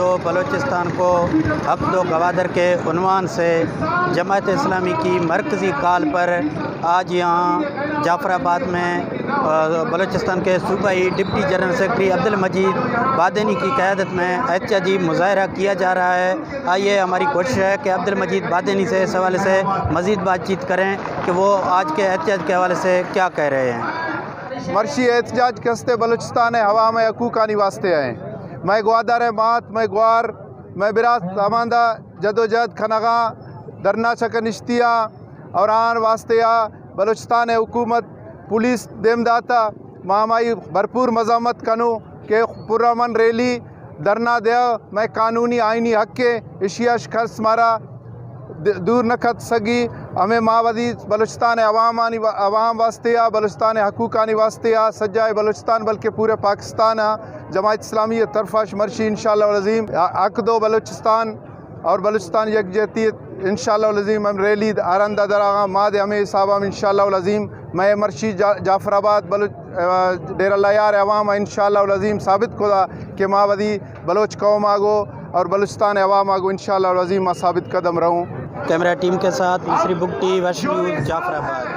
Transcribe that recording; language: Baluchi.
تو بلوچستان کو حق دو گوادر کے عنوان سے جماعت اسلامی کی مرکزی کال پر آج یہاں جعفر آباد میں، آ، بلوچستان کے صوبائی ڈپٹی جنرل سیکرٹری عبدالمجید بادینی کی قیادت میں احتجاجی مظاہرہ کیا جا رہا ہے۔ آئیے، ہماری کوشش ہے کہ عبدالمجید بادینی سے اس حوالے سے مزید بات چیت کریں کہ وہ آج کے احتجاج کے حوالے سے کیا کہہ رہے ہیں۔ مرشی احتجاج کستے بلوچستان ءِ عوام ءِ حقوقانی واسطے ءَ ایں۔ مئے گوادر ءِ مات، مئے گوار، مئے برات ہماندا جدوجہد کنغاں، دھرنا چک نشتیاں اور آن واسطے ءَ بلوچستان ءِ حکومت، پولیس دیم داتا۔ ما ہمائی بھرپور مذمت کنوں کہ پرامن ریلی، دھرنا دیا، مئے قانونی آئینی حق ہے، اشیا شکست مارا د-، دور نہ کت سگی۔ ہمیں ما وتی بلوچستان ءِ عوامانی و-، عوام واسطے آ، بلوچستان ءِ حقوقانی واسطے آ، سجائے بلوچستان بلکہ پورے پاکستان آ جماعت اسلامی ءِ طرف اش مرشی انشاءاللہ العظیم۔ حق دو بلوچستان اور بلوچستان یکجہتی انشاءاللہ العظیم ہم ریلی ہر ہندا دراغاں ما دے ہمیں حساب ہم انشاءاللہ العظیم۔ مئے مرشی جا-، جعفر آباد بلوچ، آ، ڈیرہ اللہ یار عوام انشاءاللہ العظیم ثابت کدا کہ ما وتی بلوچ قوم آگو اور بلوچستان عوام آگو انشاءاللہ العظیم ما ثابت قدم رہوں۔ کیمرہ ٹیم کے ساتھ مصری بگٹی، ویسٹ نیوز، جعفر آباد۔